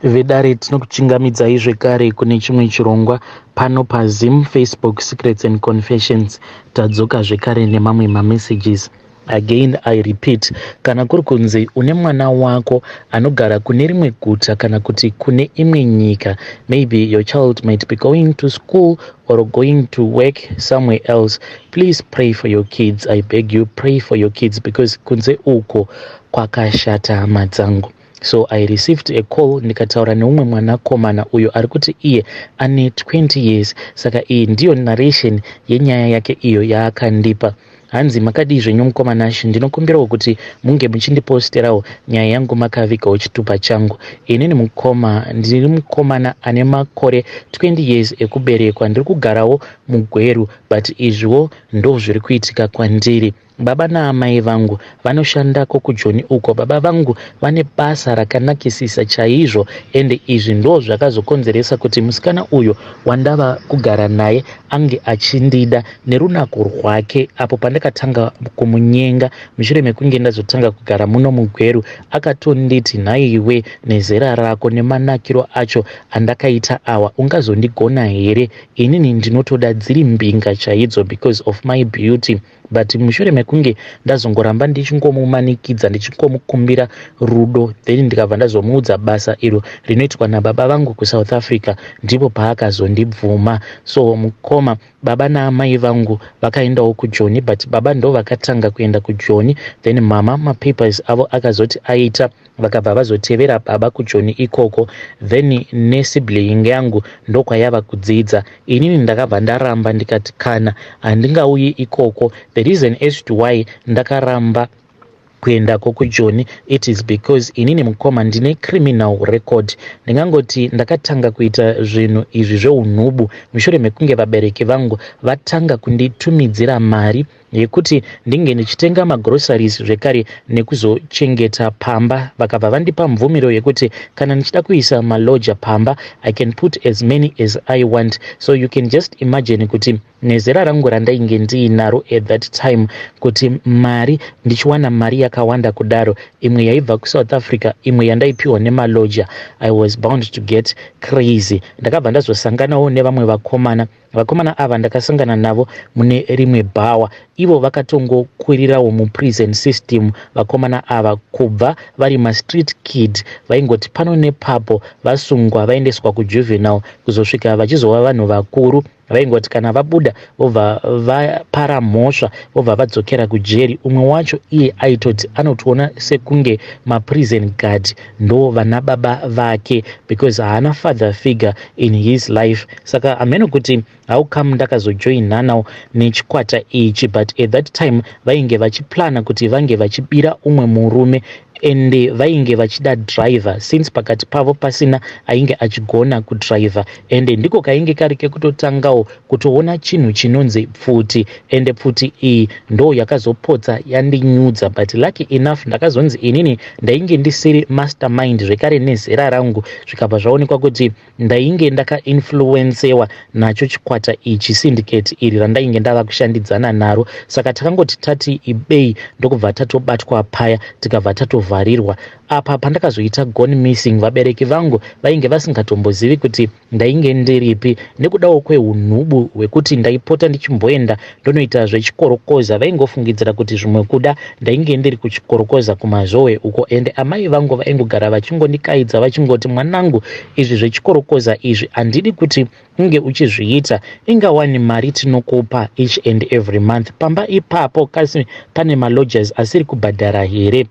Vedare, tinokuchingamidzai zvekare kune chimwe chirongwa pano paZim Facebook Secrets and Confessions. Tadzoka zvekare nemamwe mamessages. Again I repeat, kana kuri kunzi une mwana wako anogara kune rimwe guta kana kuti kune imwe nyika, maybe your child might be going to school or going to work somewhere else, please pray for your kids. I beg you, pray for your kids, because kunze uko kwakashata, hama dzangu. So I received a call, ndikataura neumwe mwanakomana uyo ari kuti iye ane 20 years. Saka iyi ndiyo narration yenyaya yake iyo yaakandipa. Hanzi, "Makadii zvenyu, mukoma Nashi? Ndinokumbirawo kuti munge muchindiposterawo nyaya yangu makavigawo chitupa changu. Inini mukoma, ndiri mukomana ane makore 20 years ekuberekwa. Ndiri kugarawo muGweru, but izviwo ndo zviri kuitika kwandiri. Baba naamai vangu vanoshandako kuJoni uko. Baba vangu vane basa rakanakisisa chaizvo, ende izvi ndo zvakazokonzeresa kuti musikana uyu wandava kugara naye ange achindida nerunako rwake. Apo pandakatanga kumunyenga mushure mekunge ndazotanga kugara muno muGweru, akatonditi, 'Nhaiwe, nezera rako nemanakiro acho andakaita awa, ungazondigona here? Inini ndinotoda dziri mbinga chaidzo because of my beauty.' But mushure mekunge ndazongoramba ndichingomumanikidza, ndichingomukumbira rudo, then ndikabva ndazomuudza basa iro rinoitwa nababa vangu kuSouth Africa, ndipo paakazondibvuma. So mukoma, baba naamai vangu vakaendawo kuJoni, but baba ndo vakatanga kuenda kuJoni, then mama mapapers avo akazoti aita, vakabva vazotevera baba kuJoni ikoko. Then nesibling yangu ndokwayava kudzidza. Inini ndakabva ndaramba, ndikati kana handingauyi ikoko. The reason as to why ndakaramba kuendako kuJoni, it is because inini mukoma ndine criminal record. Ndingangoti ndakatanga kuita zvinhu izvi zveunhubu mushure mekunge vabereki vangu vatanga kunditumidzira mari yekuti ndinge ndichitenga magroceries zvekare nekuzochengeta pamba. Vakabva vandipa mvumiro yekuti kana ndichida kuisa maloja pamba, I can put as many as I want. So you can just imagine kuti nezera rangu randainge ndiinaro at that time, kuti mari ndichiwana mari yakawanda kudaro, imwe yaibva kuSouth Africa, imwe yandaipiwa nemaloja, I was bound to get crazy. Ndakabva ndazosanganawo nevamwe vakomana. Vakomana ava ndakasangana navo mune rimwe bhawa. Ivo vakatongokwirirawo muprison system. Vakomana ava kubva vari mastreet kid, vaingoti pano nepapo vasungwa, vaendeswa kujuvenile, kuzosvika vachizova vanhu vakuru. Vaingoti kana vabuda, vobva vapara mhosva, vobva vadzokera kujeri. Umwe wacho iye aitoti anotoona sekunge maprison guard ndo vana baba vake, because haana father figure in his life. Saka hameno kuti how come ndakazojoinanawo nechikwata ichi, but at that time vainge vachiplana kuti vange vachibira umwe murume, ende vainge vachida driver, since pakati pavo pasina ainge achigona kudhiraivha. Ende ndiko kainge kari kekutotangawo kutoona chinhu chinonzi pfuti, ende pfuti iyi ndo yakazopotsa yandinyudza. But lucky enough, ndakazonzi inini ndainge ndisiri mastermind zvekare nezera rangu. Zvikabva zvaonekwa kuti ndainge ndakainfluencewa nacho chikwata ichi, syndicate iri randainge ndava kushandidzana naro. Saka takangoti tati ibei, ndokubva tatobatwa paya, tikabva tatovharirwa. Apa pandakazoita gone missing, vabereki vangu vainge vasingatombozivi kuti ndainge ndiripi, nekudawo kweunhubu hwekuti ndaipota ndichimboenda ndonoita zvechikorokoza. Vaingofungidzira kuti zvimwe kuda ndainge ndiri kuchikorokoza kuMazowe uko. Ende amai vangu vaingogara vachingondikaidza, vachingoti, 'Mwanangu, izvi zvechikorokoza izvi handidi kuti unge uchizviita. Ingawani mari tinokupa each and every month pamba ipapo, kasi pane malodgers asiri kubhadhara here?'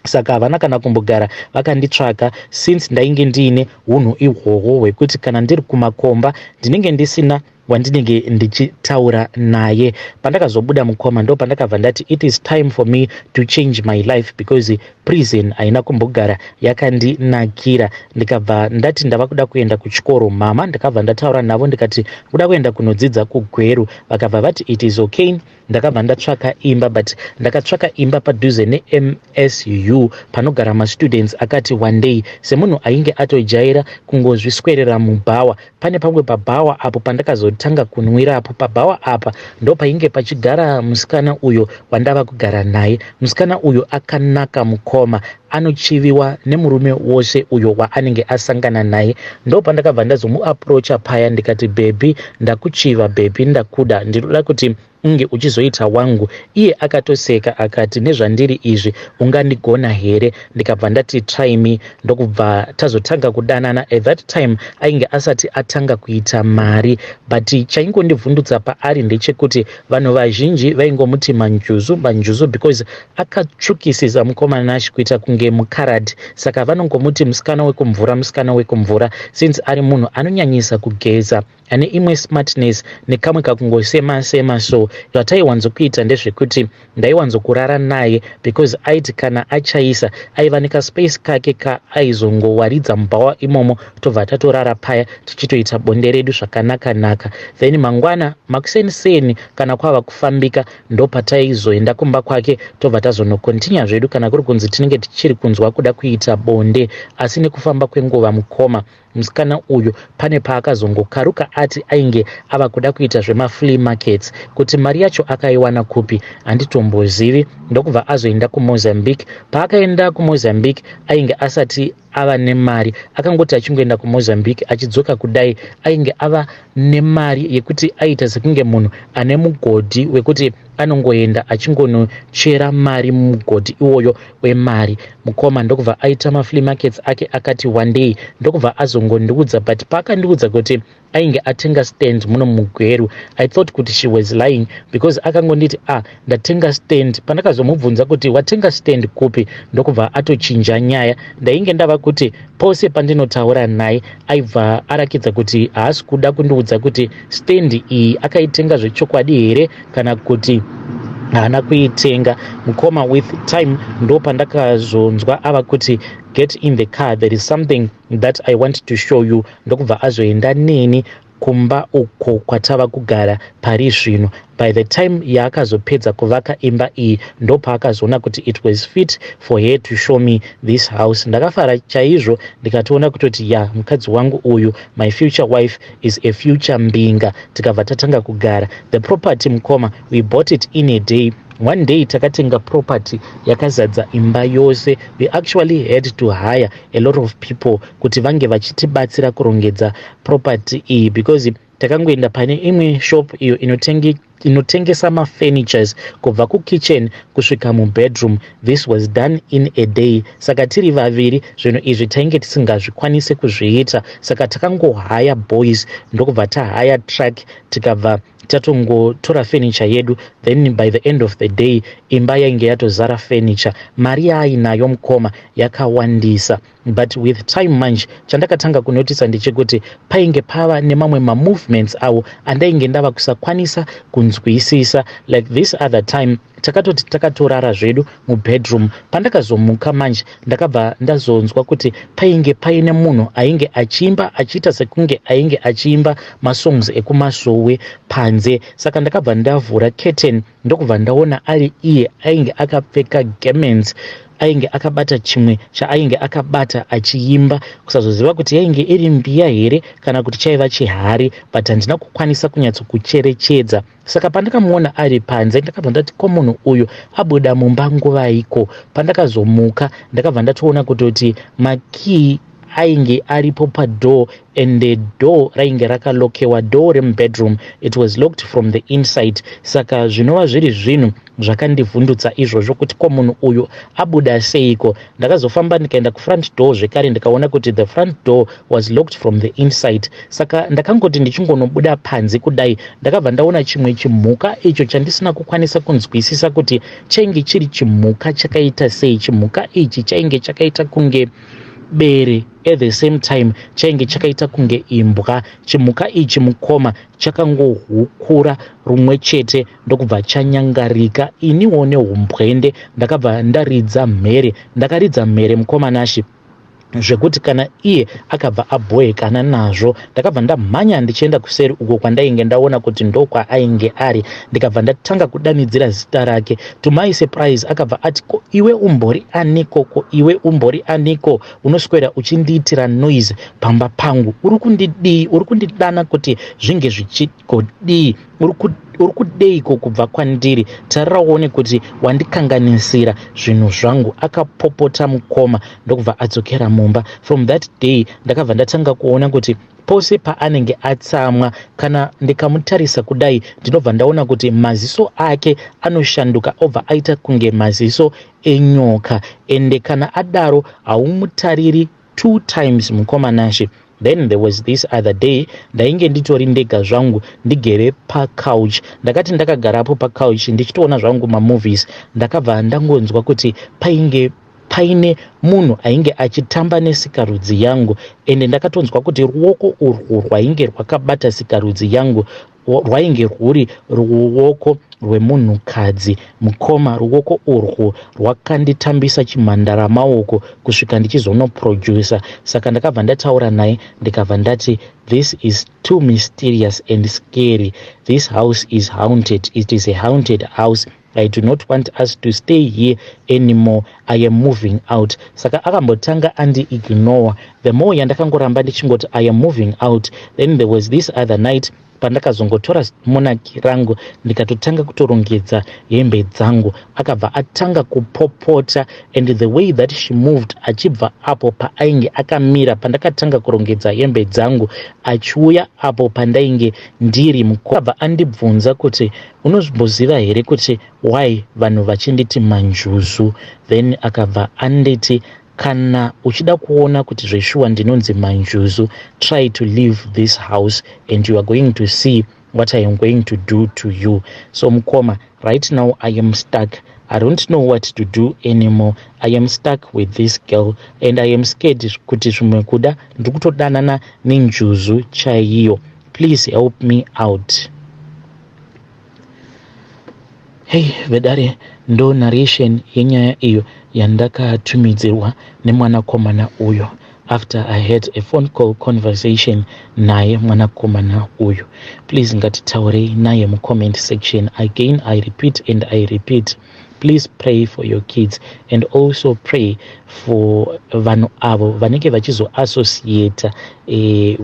Saka havana kana kumbogara vakanditsvaka, since ndainge ndiine unhu ihwohwo hwekuti kana ndiri kumakomba ndinenge ndisina wandinenge ndichitaura naye. Pandakazobuda mukoma, ndo pandakabva ndati it is time for me to change my life, because prison haina kumbogara yakandinakira. Ndikabva ndati ndava kuda kuenda kuchikoro. Mama ndakabva ndataura navo, ndikati kuda kuenda kunodzidza kuGweru. Vakabva vati it is okay. Ndakabva ndatsvaka imba, but ndakatsvaka imba padhuze neMSU panogara mastudents akati one day. Semunhu ainge atojaira kungozviswerera mubhawa, pane pamwe pabhawa apo pandakazotanga kunwirapo. Pabhawa apa ndo painge pachigara musikana uyo wandava kugara naye. Musikana uyu akanaka mukoma. Anochiviwa nemurume wose uyo waanenge asangana naye. Ndopandakabva ndazomuapproacha paya ndikati, "Baby, ndakuchiva. Baby, ndakuda. Ndinoda kuti unge uchizoita wangu." Iye akatoseka akati, "Nezvandiri izvi ungandigona here?" Ndikabva ndati, "Try me." Ndokubva tazotanga kudanana. At that time ainge asati atanga kuita mari, but chaingondivhundutsa paari ndechekuti vanhu vazhinji vaingomuti manjuzu, manjuzu, because akatsvukisisa, mukomana Nashi, kuita kunge mukaradhi. Saka vanongomuti musikana wekumvura, musikana wekumvura, since ari munhu anonyanyisa kugeza, ane imwe smartness nekamwe kakungosema sema. So zvataiwanzokuita ndezvekuti ndaiwanzokurara naye because aiti kana achaisa aiva nekaspace kake kaaizongowaridza mubhawa imomo, tobva tatorara paya tichitoita bonde redu zvakanaka naka. Then mangwana makuseniseni kana kwava kufambika, ndopataizoenda kumba kwake, tobva tazonokontinya zvedu kana kuri kunzi tinenge tichiri kunzwa kuda kuita bonde. Asi nekufamba kwenguva, mukoma, musikana uyu pane paakazongokaruka ati ainge ava kuda kuita zvemaflea markets. Kuti mari yacho akaiwana kupi handitombozivi. Ndokubva azoenda kuMozambique. Paakaenda kuMozambique ainge asati ava nemari. Akangoti achingoenda kuMozambique achidzoka kudai, ainge ava nemari yekuti aita sekunge munhu ane mugodhi wekuti anongoenda achingonochera mari mumugodhi iwoyo wemari, mukoma. Ndokubva aita maflea markets ake akati one day, ndokubva azongondiudza. But paakandiudza kuti ainge atenga stand muno muGweru, I thought kuti she was lying because akangonditi, "Ah, ndatenga stand." Pandakazomubvunza kuti watenga stand kupi, ndokubva atochinja nyaya. Ndainge ndava kuti pose pandinotaura naye aibva arakidza kuti haasi kuda kundiudza kuti stand iyi akaitenga zvechokwadi here kana kuti haana kuitenga. Mukoma, with time ndo pandakazonzwa ava kuti, "Get in the car, there is something that I want to show you." Ndokubva azoenda neni kumba uko kwatava kugara pari zvino. By the time yaakazopedza kuvaka imba iyi, ndopaakazoona kuti it was fit for her to show me this house. Ndakafara chaizvo, ndikatoona kutoti ya, mukadzi wangu uyu, my future wife, is a future mbinga. Tikabva tatanga kugara. The property, mukoma, we bought it in a day. One day takatenga property yakazadza imba yose. We actually had to hire a lot of people kuti vange vachitibatsira kurongedza property iyi, because takangoenda pane imwe shop iyo inotengesa mafurnitures kubva kukitchen kusvika mubedroom. This was done in a day. Saka tiri vaviri zvinhu izvi tainge tisingazvikwanisi kuzviita, saka takangohaya boys, ndokubva tahaya truck, tikabva tatongotora furniture yedu. Then by the end of the day imba yainge yatozara furniture. Mari yaainayo, mukoma, yakawandisa. But with time manje chandakatanga kunotisa ndechekuti painge pava nemamwe mamovements awo andainge ndava kusakwanisa kunzwisisa. Like this other time takatoti takatorara zvedu mubedroom. Pandakazomuka manje, ndakabva ndazonzwa kuti painge paine munhu ainge achiimba, achiita sekunge ainge achiimba masongs ekumasowe panze. Saka ndakabva ndavhura curtain, ndokubva ndaona ari iye ainge akapfeka garments, ainge akabata chimwe chaainge akabata achiimba. Kusazoziva kuti yainge iri mbiya here kana kuti chaiva chihari, but handina kukwanisa kunyatsokucherechedza. Saka pandakamuona ari panze, ndakabva ndati, "Ko, munhu uyu abuda mumba nguvaiko?" Pandakazomuka, ndakabva ndatoona kutoti makii ainge aripo padoor, and the door rainge rakalokewa. Door remubedroom, it was locked from the inside. Saka zvinova zviri zvinhu zvakandivhundutsa izvozvo kuti ko, munhu uyu abuda seiko? Ndakazofamba ndikaenda kufront door zvekare, ndikaona kuti the front door was locked from the inside. Saka ndakangoti ndichingonobuda panze kudai, ndakabva ndaona chimwe chimhuka icho chandisina kukwanisa kunzwisisa kuti chainge chiri chimhuka chakaita sei. Chimhuka ichi chainge chakaita kunge bere, at the same time chainge chakaita kunge imbwa. Chimhuka ichi, mukoma, chakangohukura rumwe chete, ndokubva chanyangarika. Iniwo neumbwende ndakabva ndaridza mhere. Ndakaridza mhere, mukoma Nashi, zvekuti kana iye akabva abhoekana nazvo. Ndakabva ndamhanya ndichienda kuseri uko kwandainge ndaona kuti ndokwaainge ari, ndikabva ndatanga kudanidzira zita rake. To my surprise akabva ati, "Ko, iwe umbori aniko? Ko, iwe umbori aniko unoswera uchindiitira noise pamba pangu? Uri kundidii? Uri kundidana kuti zvinge zvichigodii? Uri Uri kudeiko kubva kwandiri? Tarira uone kuti wandikanganisira zvinhu zvangu. Akapopota mukoma ndokubva adzokera mumba. From that day ndakabva ndatanga kuona kuti pose paanenge atsamwa, kana ndikamutarisa kudai, ndinobva ndaona kuti maziso ake anoshanduka obva aita kunge maziso enyoka. Ende kana adaro haumutariri two times, mukoma Nashe. Then there was this other day, ndainge nditori ndega zvangu, ndigere pacouch. Ndakati ndakagarapo pacouch ndichitoona zvangu mamovies, ndakabva ndangonzwa kuti painge paine munhu ainge achitamba nesikarudzi yangu. Ende ndakatonzwa kuti ruoko urwu rwainge rwakabata sikarudzi yangu rwainge rwuri ruoko rwemunhukadzi. Mukoma, ruoko urwu rwakanditambisa chimhandara maoko kusvika ndichizonoproducer. Saka ndakabva ndataura naye, ndikabva ndati, "This is too mysterious and scary. This house is haunted. It is a haunted house. I do not want us to stay here anymore. I am moving out." Saka akambotanga andiignore. The more yandakangoramba ndichingoti I am moving out, then there was this other night pandakazongotora monaki rangu, ndikatotanga kutorongedza hembe dzangu. Akabva atanga kupopota, and the way that she moved achibva apo paainge akamira pandakatanga kurongedza hembe dzangu, achiuya apo pandainge ndiri, akabva andibvunza kuti, "Unomboziva here kuti why vanhu vachinditi manjuzu?" Then akabva anditi, "Kana uchida kuona kuti zveshuwa ndinonzi manjuzu, try to leave this house and you are going to see what I am going to do to you." So mukoma, right now I am stuck. I don't know what to do anymore. I am stuck with this girl and I am scared kuti zvimwe kuda ndiri kutodanana nenjuzu chaiyo. Please help me out. Hei vedare, ndo narration yenyaya iyo yandakatumidzirwa nemwanakomana uyo after I had a phone call conversation naye mwanakomana uyu. Please, ngatitaurei naye mucomment section. Again, I repeat and I repeat, please pray for your kids and also pray for vanhu avo vanenge vachizoassociata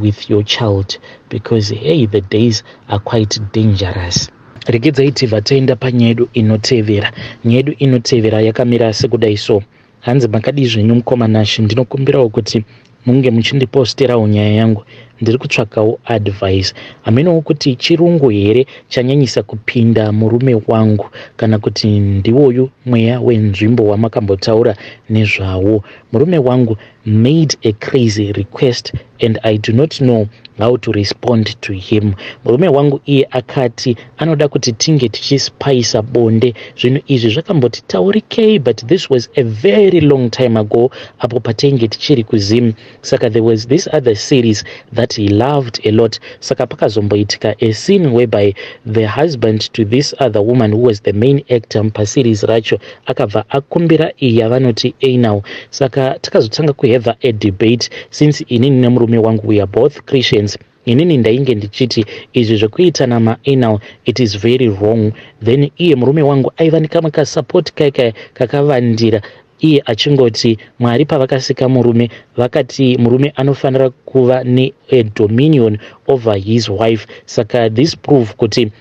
with your child, because hey, the days are quite dangerous. Regedzai tibva taenda panyaya yedu inotevera. Nyaya yedu inotevera yakamira sekudai so. Hanzi, "Makadii zvenyu mukoma Nashe? Ndinokumbirawo kuti munge muchindiposterawo nyaya yangu. Ndiri kutsvakawo advice. Hamenowo kuti chirungu here chanyanyisa kupinda murume wangu, kana kuti ndiwoyu mweya wenzvimbo wamakambotaura nezvawo. Murume wangu made a crazy request and I do not know how to respond to him. Murume wangu iye akati anoda kuti tinge tichispaisa bonde. Zvinhu izvi zvakamboti taurikei, but this was a very long time ago, apo patainge tichiri kuZim. Saka there was this other series that he loved a lot. Saka pakazomboitika a scene whereby the husband to this other woman, who was the main actor paseries racho, akabva akumbira iyi yavanoti anal. Saka takazotanga kuhave a debate, since inini nemurume wangu we are both Christians. Inini ndainge ndichiti izvi zvekuita namaanal, it is very wrong. Then iye murume wangu aiva nekamwe kasupport kaikai kakavandira, iye achingoti Mwari pavakasika murume vakati murume anofanira kuva nedominion over his wife. Saka this prove kuti,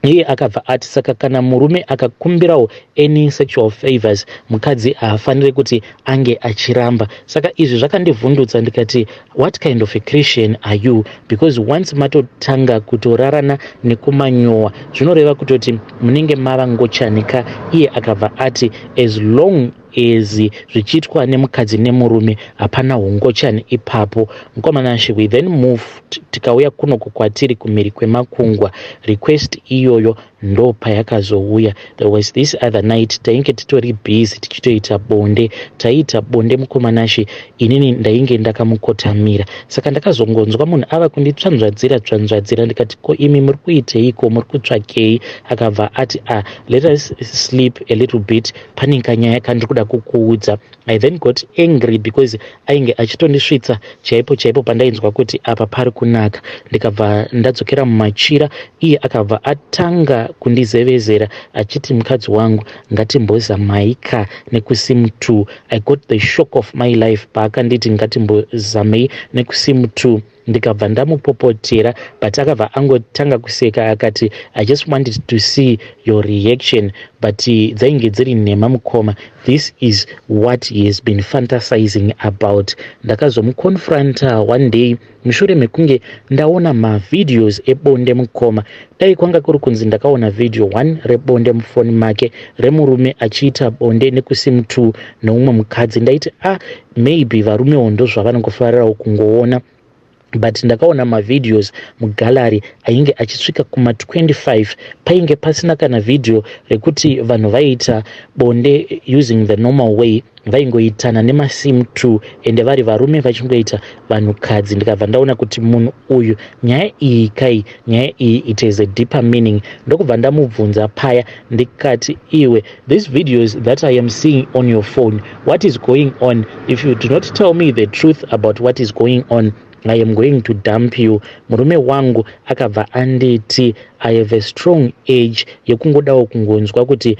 iye akabva ati, saka kana murume akakumbirawo any sexual favors, mukadzi haafaniri kuti ange achiramba. Saka izvi zvakandivhundutsa, ndikati, 'What kind of a Christian are you?' Because once matotanga kutorarana nekumanyowa, zvinoreva kutoti munenge mava ngochanika." Iye akabva ati as long as zvichiitwa nemukadzi nemurume, hapana ungochani ipapo. Mukoma Nashe, we then moved, tikauya kunoku kwatiri kumhiri kwemakungwa. Request iyoyo ndo payakazouya. There was this other night, tainge titori busy tichitoita bonde. Taiita bonde, mukoma Nashe, inini ndainge ndakamukotamira. Saka ndakazongonzwa munhu ava kunditsvanzvadzira tsvanzvadzira. Ndikati, 'Ko imi muri kuiteiko? Muri kutsvakei?' Akabva ati, 'Ah, let us sleep a little bit, pane kanyaya kandiri kuda kukuudza.' I then got angry because ainge achitondisvitsa chaipo chaipo pandainzwa kuti apa pari kunaka. Ndikabva ndadzokera mumachira. Iye akabva atanga kundizevezera achiti, "Mukadzi wangu, ngatimbozamai ka nekusim 2." I got the shock of my life paakanditi ngatimbozamei nekusim 2. Ndikabva ndamupopotera, but akabva angotanga kuseka akati, "I just wanted to see your reaction." But dzainge dziri nhema, mukoma. This is what he has been fantasizing about. Ndakazomuconfronta one day mushure mekunge ndaona mavideos ebonde, mukoma. Dai kwanga kuri kunzi ndakaona video 1 rebonde mufoni make, remurume achiita bonde nekusim 2 neumwe mukadzi, ndaiti, "Ah, maybe varumewo ndo zvavanongofarirawo kungoona." But ndakaona mavideos mugallery ainge achisvika kuma25. Painge pasina kana vhidhiyo rekuti vanhu vaiita bonde using the normal way. Vaingoitana nemasim 2, ende vari varume vachingoita vanhukadzi. Ndikabva ndaona kuti munhu uyu, nyaya iyi kai, nyaya iyi, it has a deeper meaning. Ndokubva ndamubvunza paya ndikati, "Iwe, these videos that I am seeing on your phone, what is going on? If you do not tell me the truth about what is going on, I am going to dump you." Murume wangu akabva anditi, "I have a strong urge yekungodawo kungonzwa kuti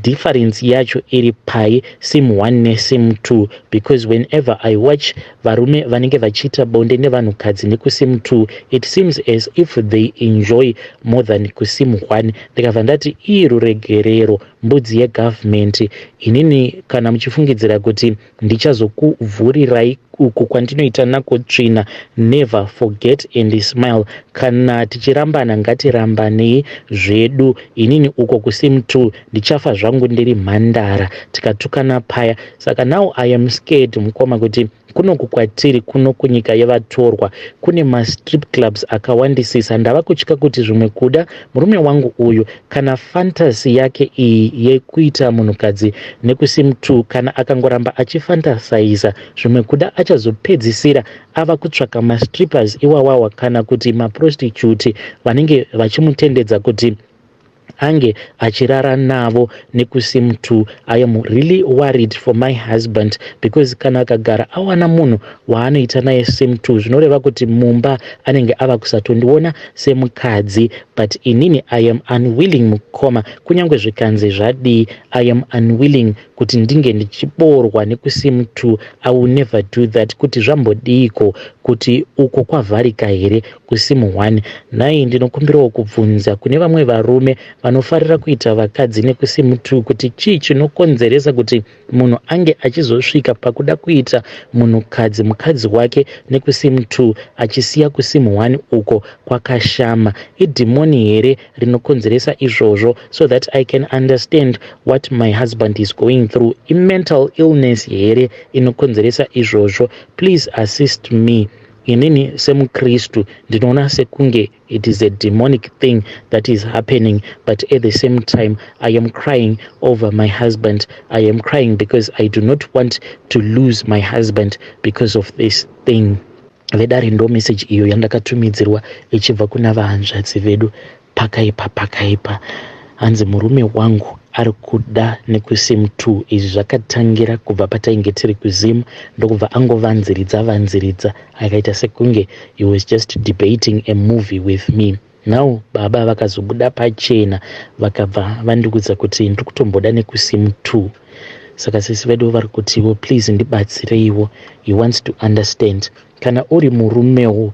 difference yacho iri pai, sim 1 nesim 2, because whenever I watch varume vanenge vachiita bonde nevanhukadzi nekusim 2, it seems as if they enjoy more than kusim 1." Ndikabva ndati, "Ii, ruregerero, mbudzi yegovernment. Inini kana muchifungidzira kuti ndichazokuvhurirai uku kwandinoita nako tsvina, never forget and smile. Kana tichirambana, ngatirambanei zvedu. Inini uko kusim 2 ndichafa zvangu ndiri mhandara." Tikatukana paya. Saka now I am scared, mukoma, kuti kunoku kwatiri kuno kunyika yevatorwa kune mastrip clubs akawandisisa. Ndava kutya kuti zvimwe kuda murume wangu uyu, kana fantasy yake iyi yekuita munhukadzi nekusim 2, kana akangoramba achifantasaiza, zvimwe kuda achazopedzisira ava kutsvaka mastrippers iwawawa kana kuti maprostitute vanenge vachimutendedza kuti ange achirara navo nekusim 2. I am really worried for my husband, because kana akagara awana munhu waanoita naye sim 2, zvinoreva kuti mumba anenge ava kusatondiona semukadzi. But inini I am unwilling, mukoma. Kunyange zvikanzi zvadii, I am unwilling kuti ndinge ndichiborwa nekusim 2. I will never do that. Kuti zvambodiiko, kuti uko kwavharika here kusim 1? Nhai, ndinokumbirawo kubvunza kune vamwe varume vanofarira kuita vakadzi nekusim 2 kuti chii chinokonzeresa kuti munhu ange achizosvika pakuda kuita munhukadzi mukadzi wake nekusim 2, achisiya kusim 1 uko kwakashama? Idhimoni here rinokonzeresa izvozvo, so that I can understand what my husband is going through? Imental illness here inokonzeresa izvozvo? Please assist me. Inini semukristu ndinoona sekunge it is a demonic thing that is happening, but at the same time I am crying over my husband. I am crying because I do not want to lose my husband because of this thing. Vedare, ndo message iyo yandakatumidzirwa ichibva kuna vahanzvadzi vedu. Pakaipa, pakaipa. Hanzi murume wangu ari kuda nekusim 2. Izvi zvakatangira kubva patainge tiri kuZim. Ndokubva angovanziridza vanziridza, akaita sekunge he was just debating a movie with me. Now baba vakazobuda pachena, vakabva vandiudza kuti ndiri kutomboda nekusim 2. Saka sisi vedu vari kutiwo, "Please ndibatsireiwo." He wants to understand kana uri murumewo,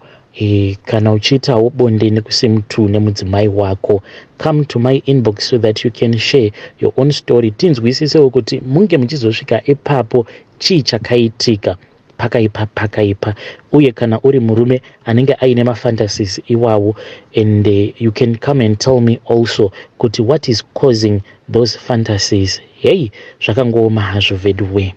kana uchiitawo bonde nekusim 2 nemudzimai wako. Come to my inbox so that you can share your own story, tinzwisisewo kuti munge muchizosvika ipapo chii chakaitika. Pakaipa, pakaipa. Uye kana uri murume anenge aine mafantasies iwawo, and you can come and tell me also kuti what is causing those fantasies. Hei, zvakangooma hazvo vedu we.